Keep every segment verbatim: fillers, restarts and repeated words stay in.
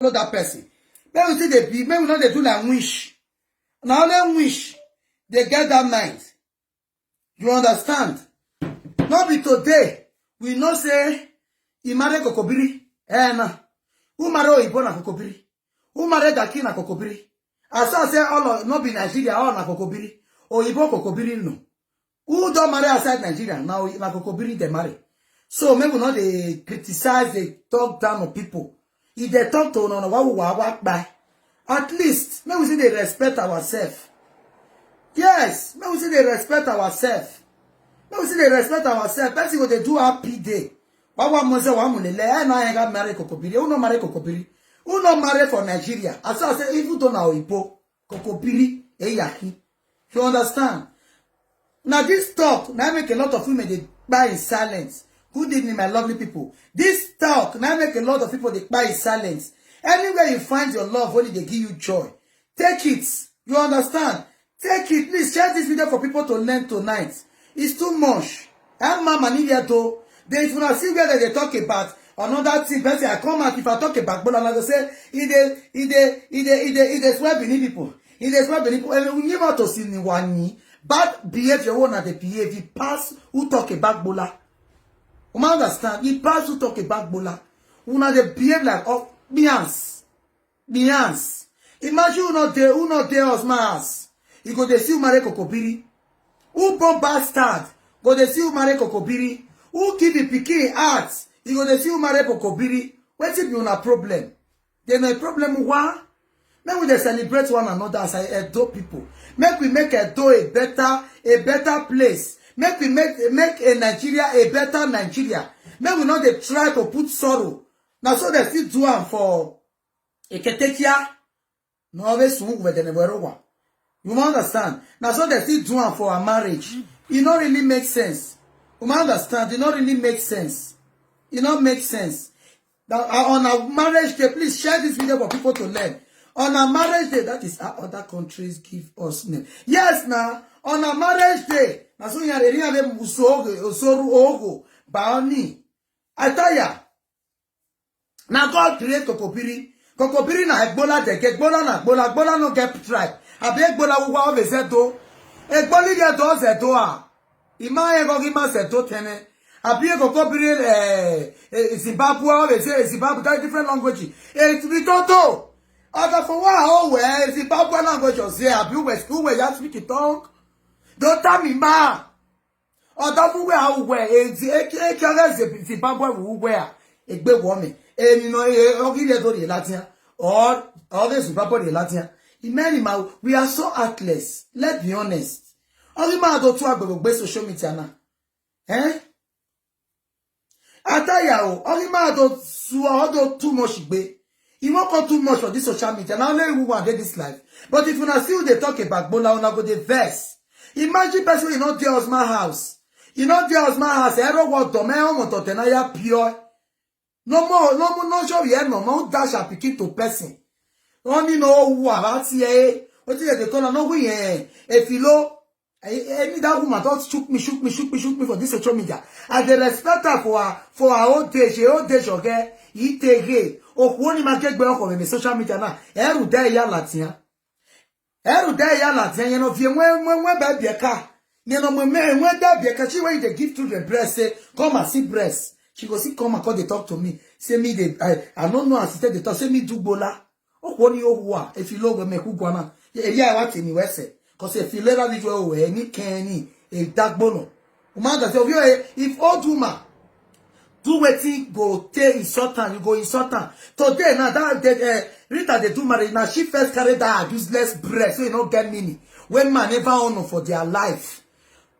follow that person. Make we still dey be, make we no dey do like wish. Na only wish dey get that mind. You understand? No be today we know say he marry Kokobiri. Eh, na. Who marry Oyibo na Kokobiri? Who marry Daki na Kokobiri? I saw say all of, no be Nigeria, all na Kokobiri. Oyibo Kokobiri no. Who don marry outside Nigeria? Na, na Kokobiri dey marry. So make we no dey criticize, dey talk down on people. If they talk to una, why we wa wa kpai? At least make we still dey respect ourselves. Yes, make we still dey respect ourselves. Make we still dey respect ourselves. Person go dey do happy day. Why one month say one mulele? Eh, na I got marry Kokobiri. Who no marry Kokobiri? Who no marry for Nigeria? I saw say even though na Oyibo, Kokobiri, Eyaki. You understand? Now this talk now make a lot of women dey kpai in silence. Good evening, my lovely people. This talk now make a lot of people dey kpai in silence. Anywhere you find your love, only dey give you joy. Take it. You understand? Take it. Please share this video for people to learn tonight. It's too much. I'm mama here though. They, if una see where they dey talk about another thing, person I come out, if I talk about Bola, I go say, "E dey, e dey, e dey, e dey, e dey swear Benin people. E dey swear Benin people." And we never to see ni wani. Bad behavior, una dey behave. E pass who talk about Bola. Una understand? E pass who talk about Bola. Una dey behave like, oh, Beyonce. Beyonce. Imagine who no dey, who no dey us mass. You go dey see who marry Kokobiri. Who born bastard? Go dey see who marry Kokobiri. Who give the pikin heart? You go dey see who marry Kokobiri. Wetin be una problem? They no problem. Why? Make we dey celebrate one another as I Edo people. Make we make Edo a better, a better place. Make we make, make a Nigeria a better Nigeria. Make we no dey try to put sorrow. Na so they still do am for Eketekia. No always move with the Nebuerowa. You ma understand? Na so they still do am for our marriage. E no really make sense. You ma understand? E no really make sense. E no make sense. Now, uh, on our marriage day, please share this video for people to learn. On our marriage day, that is how other countries give us name. Yes, now, on our marriage day, na so yare ri ave musogo, osoru ogo, baoni. I tell ya, na God create Kokobiri. Kokobiri na Egbola dey get, Egbola na Egbola, Egbola no get tribe. Abi Egbola uwa ove zedo. Egboli dey do zedo a. Ima ego gi ma zedo tene. Abi ego Kokobiri, eh, eh, Zimbabwe, ove say Zimbabwe, that different language. Eh, it's Bitoto. Other for wa, oh, where Zimbabwe language was here. Abi uwe, uwe ya speak it tongue. Don't tell me, ma. Other for where, oh, where, eh, zi-, eh, ki-, eh, ki-, eh, zi-, Zimbabwe, where? Egbe woman. Eh, you know, eh, ogi le do the Latin. Or, or the Zimbabwe the Latin. In many ma, we are so heartless. Let's be honest. Ogi ma do to agbegbe social media now. Eh? Ataya o, only man don sue, all don too much igbe. E won't come too much for this social media. Now only who want get this life. But if una see who dey talk about Bola, una go dey vex. Imagine person wey e no dey husband house. E no dey husband house. Ero wo do me omo to tenaya pure. No more, no more, no show here no more. Dash her pikin to person. Only no who about here. What you dey call am? No who here. If you low, I, I need that woman don't shoot me, shoot me, shoot me, shoot me for this social media. I dey respect her for her, for her old age, her old age, okay? He take it. Okwoni ma get back on the social media now. Eru dey ya latia. Eru dey ya latia. You know, if you when, when, when baby car. You know, when, when, when that be car, she when they give children breast, say, "Come and see breast." She go see, come and call, they talk to me. Say me, they, I, I don't know as she take the talk. Say me do Bola. Okwoni ohuwa, if you love me, who gwana. Yeah, yeah, what in the West? 'Cause if you later video, any can, a dark bono. Umanga say, "Oh, yeah, if old woman do wetin go take insult am, you go insult am." Today, now that, that, eh, Rita dey do marriage, now she first carry that useless breast, so you no get meaning. When man never honor for their life.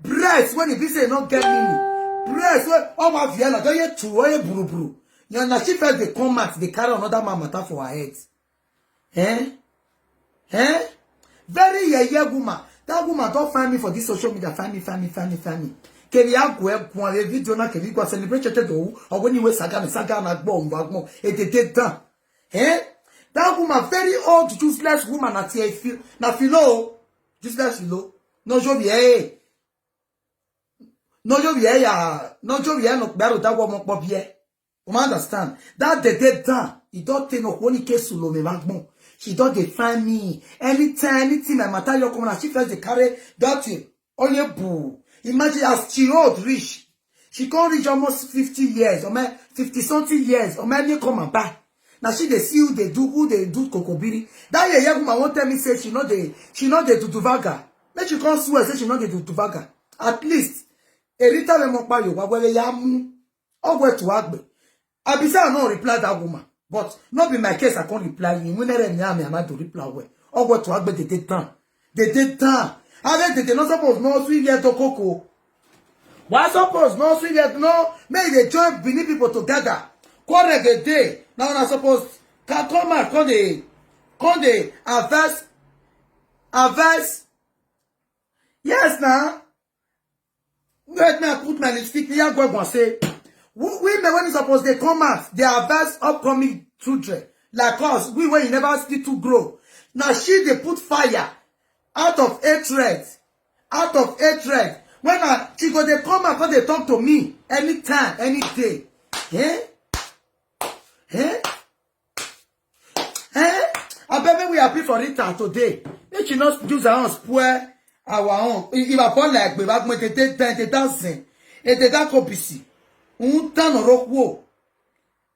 Breast, when e be say e no get meaning. Breast, when, oh, my Vienna, don't you two, oh, you buru buru. You know, she first dey come out, dey carry another man matter for her head. Eh? Eh? Very yeye woman. That woman don't find me for this social media. Find me, find me, find me, find me. Keri agu egun a video na keri go celebrate te do. Or when you saga me, saga na gbo, gbo, gbo. E dey dey down. Eh? That woman, very old, useless woman, na T F, na Philo. Useless Philo. No job, eh? No job, eh, ya. No job, eh, no, better that woman pop here. You understand? That dey dey down. She don take no one case lo me backbone. She don dey find me. Anytime, anything my matter you come, na she first dey carry that thing. Only boo. Imagine as she old reach. She come reach almost fifty years, or my fifty something years, or my come and buy. Now she dey see who dey do, who dey do kokobiri. That year, young woman won't tell me say she no dey, she no dey do duvaga. Make she come swear say she no dey do duvaga. At least, Erita me mokpa yo, wa wele ya mu. Ogwe to agbe. I be say I no reply that woman, but no be my case. I can't reply you. We never me, I might to reply well. Ogwe to agbe they did done. They did done. I think they not supposed no sweet yet to cocoa. Why suppose no sweet yet no? Make they join Benin people together. Quarrel the day. Now I suppose can come out, come the, come the averse, averse. Yes, now. Let me put my lipstick. Here go and say, wo- women when it's supposed they come out, they are best upcoming children. Like us, we when you never see to grow. Now she they put fire out of hatred, out of hatred. When I, she go they come out, but they talk to me anytime, any day. Eh? Eh? Eh? I bet me we happy for Rita today. Make she not use her own spoil our own. If I fall like we back when they take ten, they dancing, if they that copisi, un tan or wo.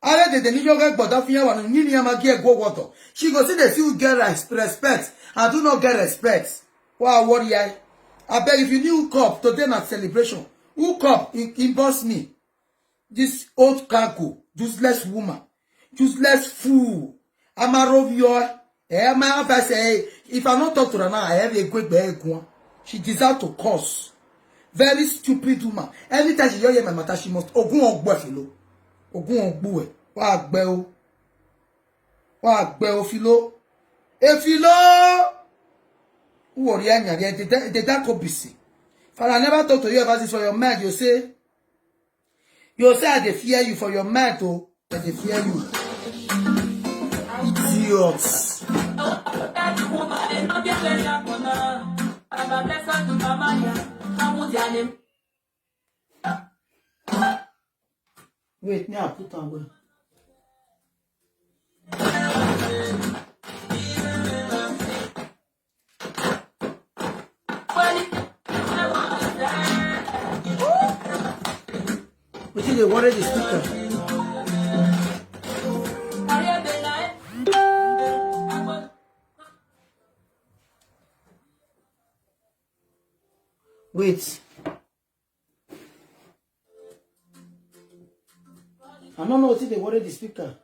I let the nigga get but that fear one, Nini Yamagi go water. She go see the few get res- respect. I do not get respect. Wow, warrior. I beg if you new cup today not celebration. Who cup in, in boss me? This old cargo, useless woman, useless fool. I'm a rovio. Eh, my advice, eh, if I not talk to her now, I have a quick bag one. She deserve to curse. Very stupid woman. Anytime she hear my matter, she must ogun ogbo filo. Ogun ogbo e. Wa gbe o. Wa gbe o filo. E filo. Who are you? They that go busy. Father, I never talk to you about this for your mind. You say, you say I dey fear you for your mind, oh. I dey fear you. Idiots. Wait, me I put on well. Wetin dey worry the speaker? Wait. I don't know what they worry the speaker.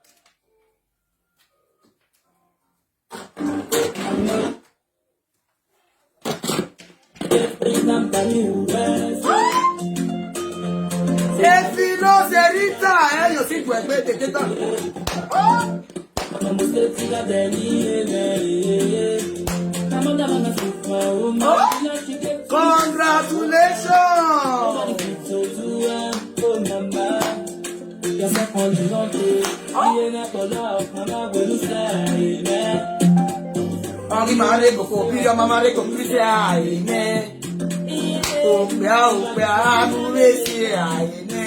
If you know the Rita, eh, you see where they get down. Oh! Congratulations! Ọ̀rí màá rẹ̀ kò kò bí ọmọ máa rẹ̀ kò kí ṣe àìní. Òpè àòpè àmúrèsí àìní.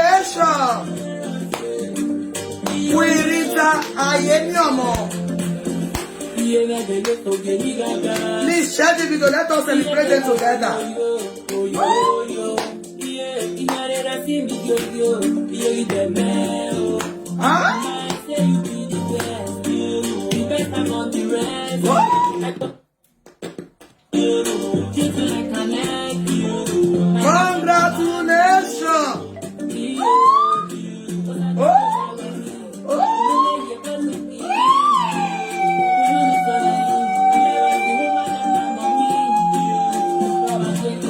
Congratulations! Queen Rita Ayemiomo. Please share the video. Let us celebrate them together. Huh? What? Congratulations! Oh! Oh!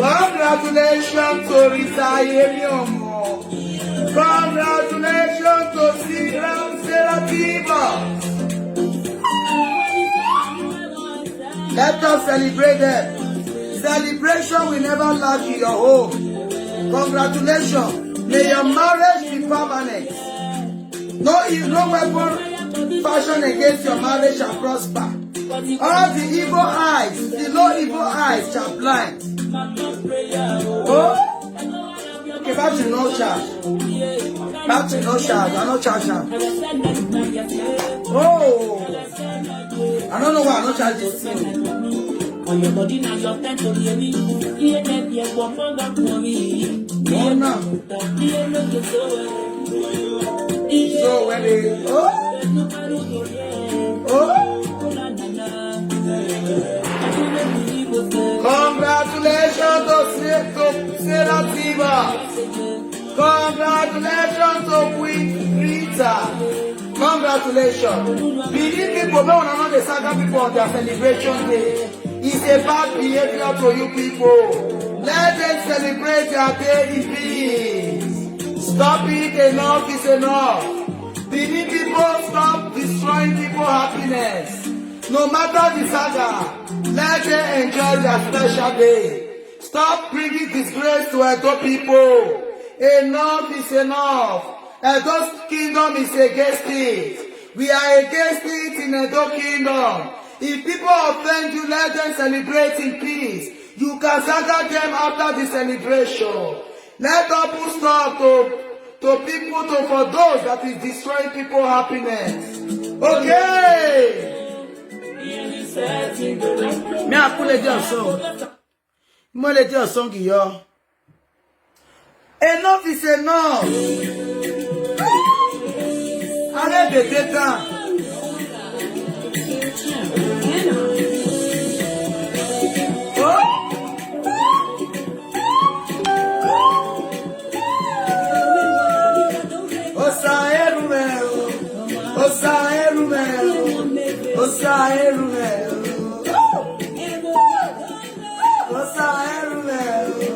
Congratulations to Rita Ayemiomo. Congratulations to Sarah Sarah Diva. Let us celebrate them. Celebration will never lack in your home. Congratulations. May your marriage be permanent. No, no weapon fashion against your marriage shall prosper. All the evil eyes, the no evil eyes shall blind. Oh, okay, battery no charge. Battery no charge. I no charge am. Oh, I don't know why I no charge this thing. On your body now, your time to be a me. Here, there, there, go, go, go, go, me. Oh, no. So when they, oh, oh, congratulations to Sa-, to Sarah Tiva. Congratulations to Queen Rita. Congratulations. Believe people, no, no, no, the saga people on their celebration day. It's a bad behavior to you people. Let them celebrate their day in peace. Stop it, enough is enough. Benin people, stop destroying people happiness. No matter the saga, let them enjoy their special day. Stop bringing disgrace to Edo people. Enough is enough. Edo kingdom is against it. We are against it in Edo kingdom. If people offend you, let them celebrate in peace. You can saga them after the celebration. Let us put stop to, to people, to, for those that is destroying people happiness. Okay. Me, I could let you song. Mo let you song, yo. Enough is enough. Are bebe kan. Oh. Osa eru me o. Osa eru me o. Osa eru me o. Osa eru me o.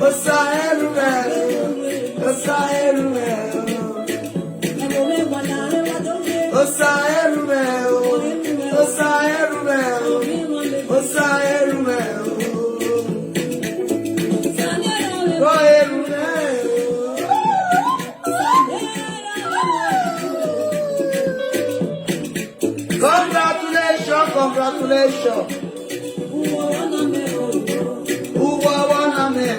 Osa eru me o. Osa eru me o. Osa eru me o. Osa eru me o. Osa eru me o. Osa eru me o. Congratulations, congratulations. Uwa wana me.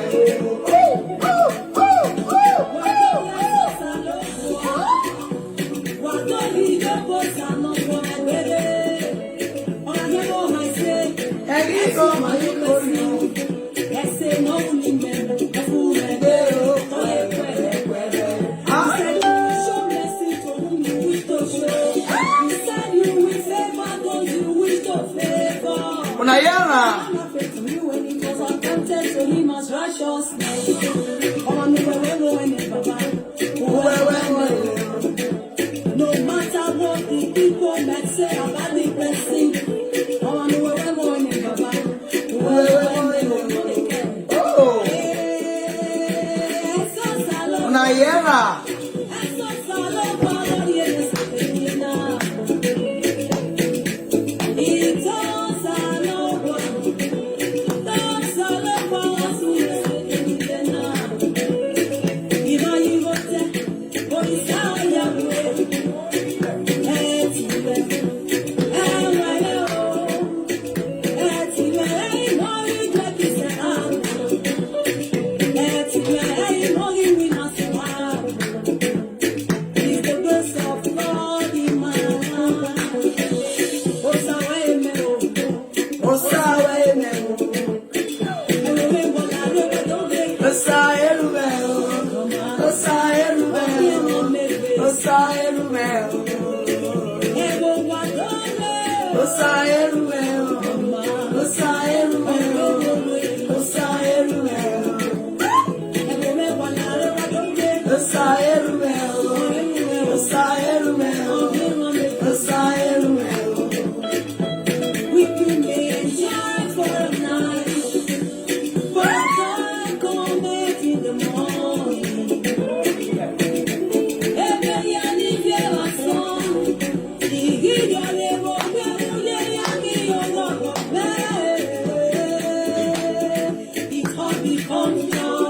Ẹ̀rí sọ màá yí kórìí. Una hear am? No matter what the people might say about the person, oh. Una hear am?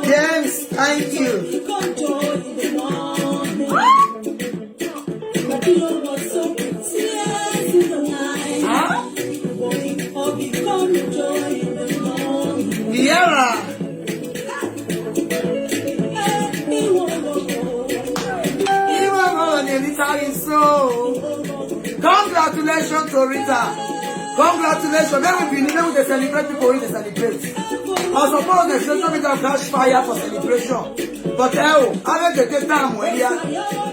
Yes, Congratulations to Rita. Congratulations. Make we believe, make we dey celebrate people wey dey celebrate. I suppose the social media catch fire for celebration. But hell, I make the take time well, yeah.